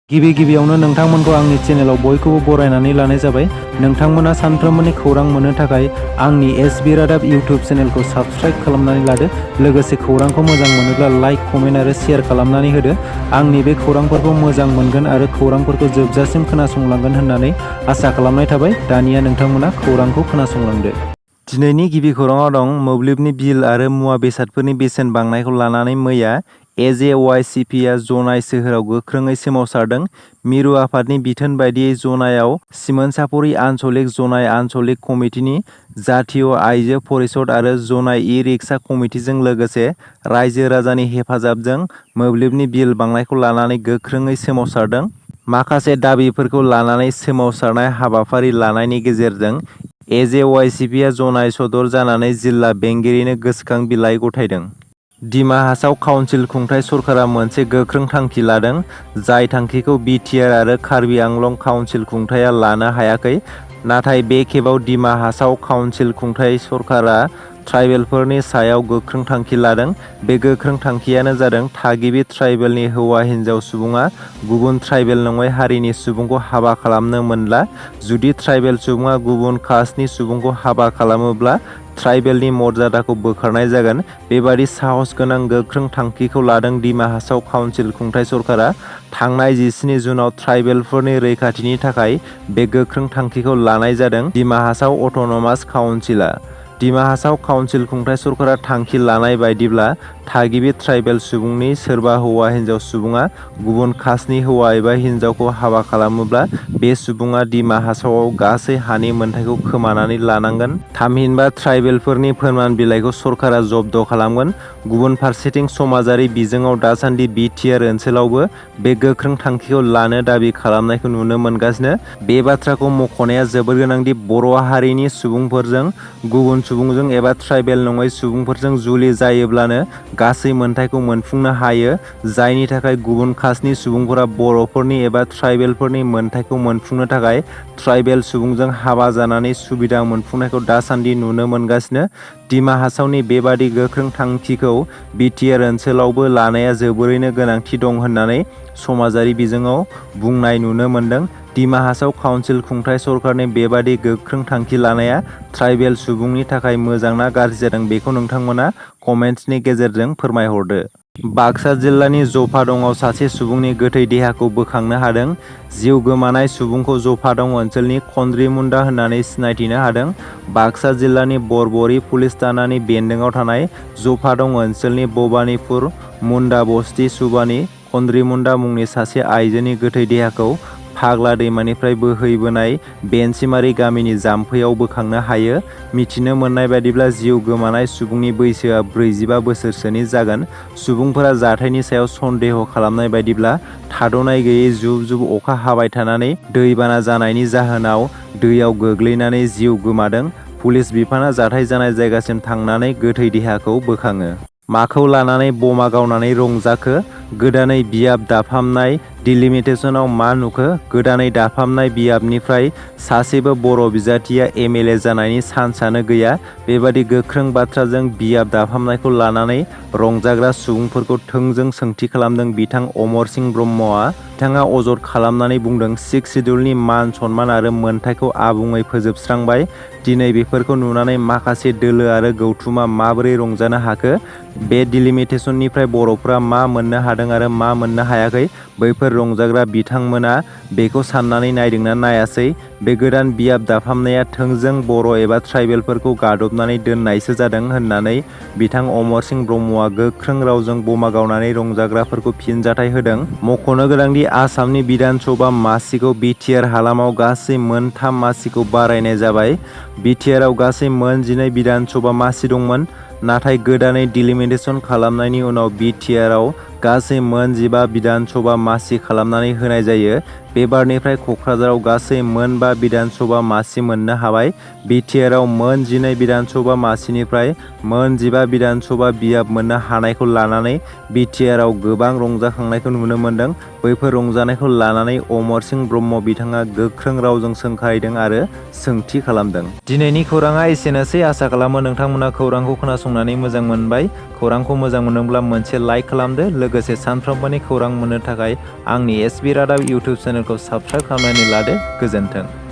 गिबियावनो नोंथांमोनखौ आंनि चेनेलाव बयखौबो बरायनानै लानाय जाबाय। नोंथांमोना सानफ्रोमबोनि खौरां मोननो थाखाय आंनि एसबी रादाब इउटिउब चेनेलखौ साबस्क्राइब खालामनानै लादो। लोगोसे खौरांखौ मोजां मोनोब्ला लाइक, कमेन्ट आरो शेयार खालामनानै होदो। आंनि बे खौरांफोरखौ मोजां मोनगोन आरो खौरांफोरखौ जोबजासिम खोनासंलांगोन होननानै आसा खालामनाय थाबाय। दानिया नोंथांमोना खौरांखौ खोनासंलांदो। दिनैनि गिबि खौराङाव दं मोब्लिबनि बिल आरो मुवा बेसादफोरनि बेसेन बांनायखौ लानानै मैया एजेवाइसिपिआ जनाय सोहोराव गोख्रोङै सोमावसारदों। मिरु आफादनि बिथोन बायदियै जनायाव सिमोनसापरि आन्सलिक जनाय आन्सलिक कमिटिनि जातीय आइजो परिषद आरो जनाय ई-रिक्सा कमिटिजों लोगोसे रायजो राजानि हेफाजाबजों मोब्लिबनि बिल बांनायखौ लानानै गोख्रोङै सोमावसारदों। माखासे दाबिफोरखौ लानानै सोमावसारनाय हाबाफारि लानायनि गेजेरजों एजेवाइसिपिआ जनाय सदर जानानै जिल्ला बेंगिरिनो गोसोखां बिलाइ गथायदों। दिमा हासाव काउन्सिल खुंथाय सरकारा मोनसे गोख्रों थांखि लादों, जाय थांखिखौ बिटिआर आरो कार्बि आंलं काउन्सिल खुंथायआ लानो हायाखै। नाथाय बे खेबाव दिमा हासाव काउन्सिल खुंथाय सरकारा ट्राइबेलफोरनि सायाव गोख्रों थांखि लादों। बे गोख्रों थांखियानो जादों थागिबि ट्राइबेलनि हौवा-हिन्जाव सुबुङा गुबुन ट्राइबेल नङै हारिनि सुबुंखौ हाबा खालामनो मोनला। जुदि ट्राइबेल सुबुङा गुबुन कास्टनि सुबुंखौ हाबा खालामोब्ला ट्राइबेलनि मर्यादाखौ बोखारनाय जागोन। बेबादि साहसगोनां गोख्रों थांखिखौ लादों दिमा हासाव काउन्सिल खुंथाय सरकारा। थांनाय 17 जुनआव ट्राइबेलफोरनि रैखाथिनि थाखाय बे गोख्रों थांखिखौ लानाय जादों। दिमा हासाव अट'नमास काउन्सिलआ दिमा हासाव काउन्सिल खुंथाय सरकारा थांखि लानाय बायदिब्ला थागिबि ट्राइबेल सुबुंनि सोरबा हौवा-हिन्जाव सुबुङा गुबुन कास्टनि हौवा एबा हिन्जावखौ हाबा खालामोब्ला बे सुबुङा दिमा हासावआव गासै हानि मोनथायखौ खोमानानै लानांगोन। थामहिनबा ट्राइबेलफोरनि फोरमान बिलाइखौ सरकारा जब्द खालामगोन। गुबुन फारसेथिं समाजारि बिजोङाव दासान्दि बिटिआर ओनसोलावबो बे गोख्रों थांखिखौ लानो दाबि खालामनायखौ नुनो मोनगासिनो। बे बाथ्राखौ मख'नाया जोबोद गोनांदि बर' हारिनि सुबुंफोरजों गुबुन सुबुंजों एबा ट्राइबेल नङै सुबुंफोरजों जुलि जायोब्लानो गासै मोनथायखौ मोनफुंनो हायो, जायनि थाखाय गुबुन कास्टनि सुबुंफोरा बर'फोरनि एबा ट्राइबेलफोरनि मोनथायखौ मोनफुंनो थाखाय ट्राइबेल सुबुंजों हाबा जानानै सुबिदा मोनफुंनायखौ दासान्दि नुनो मोनगासिनो। दिमा हासावनि बेबादि गोख्रों थांखिखौ बिटिआर ओनसोलावबो लानाया जोबोरैनो गोनांथि दं होननानै समाजारि बिजोङाव बुंनाय नुनो मोन्दों। दिमा हासाव काउन्सिल खुंथाय सरकारनि बेबादि गोख्रों थांखि लानाया ट्राइबेल सुबुंनि थाखाय मोजां ना गाज्रि जादों बेखौ नोंथांमोना कमेन्ट्सनि गेजेरजों फोरमायहरदो। बाक्सा जिल्लानि जफादंआव सासे सुबुंनि गोथै देहाखौ बोखांनो हादों। जिउ गोमानाय सुबुंखौ जफादं ओनसोलनि खनद्रिमुन्दा होननानै सिनायथिनो हादों। बाक्सा जिल्लानि बरबरी पुलिस थानानि बेन्दोंआव थानाय जफादं ओनसोलनि भबानिपुर मुन्दा बस्ति सुबानि खनद्रिमुन्दा मुंनि सासे आइजोनि गोथै देहाखौ फाग्ला दैमानिफ्राय बोहैबोनाय बेनसिमारि गामिनि जाम्फैयाव बोखांनो हायो। मिथिनो मोननाय बायदिब्ला जिउ गोमानाय सुबुंनि बैसोआ 45 बोसोरसोनि जागोन। सुबुंफोरा जाथायनि सायाव सन्देह खालामनाय बायदिब्ला थाद'नाय गैयै जुब जुब अखा हाबाय थानानै दैबाना जानायनि जाहोनाव दैयाव गोग्लैनानै जिउ गोमादों। पुलिस बिफाना जाथाय जानाय जायगासिम थांनानै गोथै देहाखौ बोखाङो। माखौ लानानै बमा गावनानै रंजाखो? गोदानै बियाब दाफामनाय डिलिमिटेसनाव मा नुखो? गोदानै दाफामनाय बियाबनिफ्राय सासेबो बर' बिजाथिया एमएलए जानायनि चान्सआनो गैया। बेबादि गोख्रों बाथ्राजों बियाब दाफामनायखौ लानानै रंजाग्रा सुबुंफोरखौ थोंजों सोंथि खालामदों बिथां अमर सिंह ब्रह्मआ। बिथाङा अजद खालामनानै बुंदों, 6 सिडिउलनि मान सन्मान आरो मोनथायखौ आबुङै फोजोबस्रांबाय। दिनै बेफोरखौ नुनानै माखासे दोलो आरो गौथुमा माबोरै रंजानो हाखो? बे डिलिमिटेसननिफ्राय बर'फोरा मा मोननो हादों आरो मा मोननो हायाखै? बैफोर रंजाग्रा बिथांमोना बेखौ साननानै नायदोंना नायासै? बे गोदान बियाब दाफामनाया थोंजों बर' एबा ट्राइबेलफोरखौ गादबनानै दोननायसो जादों होननानै बिथां अमर सिंह ब्रह्मआ गोख्रों रावजों बमा गावनानै रंजाग्राफोरखौ फिनजाथाय होदों। मख'नो गोनांदि आसामनि बिधान सभा मासिखौ बिटिआर हालामाव गासै मोन 3 मासिखौ बारायनाय जाबाय। बिटिआरआव गासै मोन 12 बिधान सभा मासि दंमोन। नाथाय गोदानै डिलिमिटेसन खालामनायनि उनाव बिटिआरआव गासै मोन 15 बिधान सभा मासि खालामनानै होनाय जायो। बे बारनिफ्राय क'क्राझाराव गासै मोन 5 बिधान सभा मासि मोननो हाबाय। बिटिआरआव मोन 12 बिधान सभा मासिनिफ्राय मोन 15 बिधान सभा बियाब मोननो हानायखौ लानानै बिटिआरआव गोबां रंजाखांनायखौ नुनो मोन्दों। बैफोर रंजानायखौ लानानै अमर सिंह ब्रह्म बिथाङा गोख्रों रावजों सोंखारिदों आरो सोंथि खालामदों। दिनैनि खौराङा एसेनोसै। आसा खालामो नोंथांमोना खौरांखौ खोनासंनानै मोजां मोनबाय। खौरांखौ मोजां मोनोब्ला मोनसे लाइक खालामदो। लोगोसे सानफ्रोमबोनि खौरां मोननो थाखाय आंनि एसबि रादाब इउटुब चेनेलखौ साबस्क्राइब खालामनानै लादो। गोजोन्थों।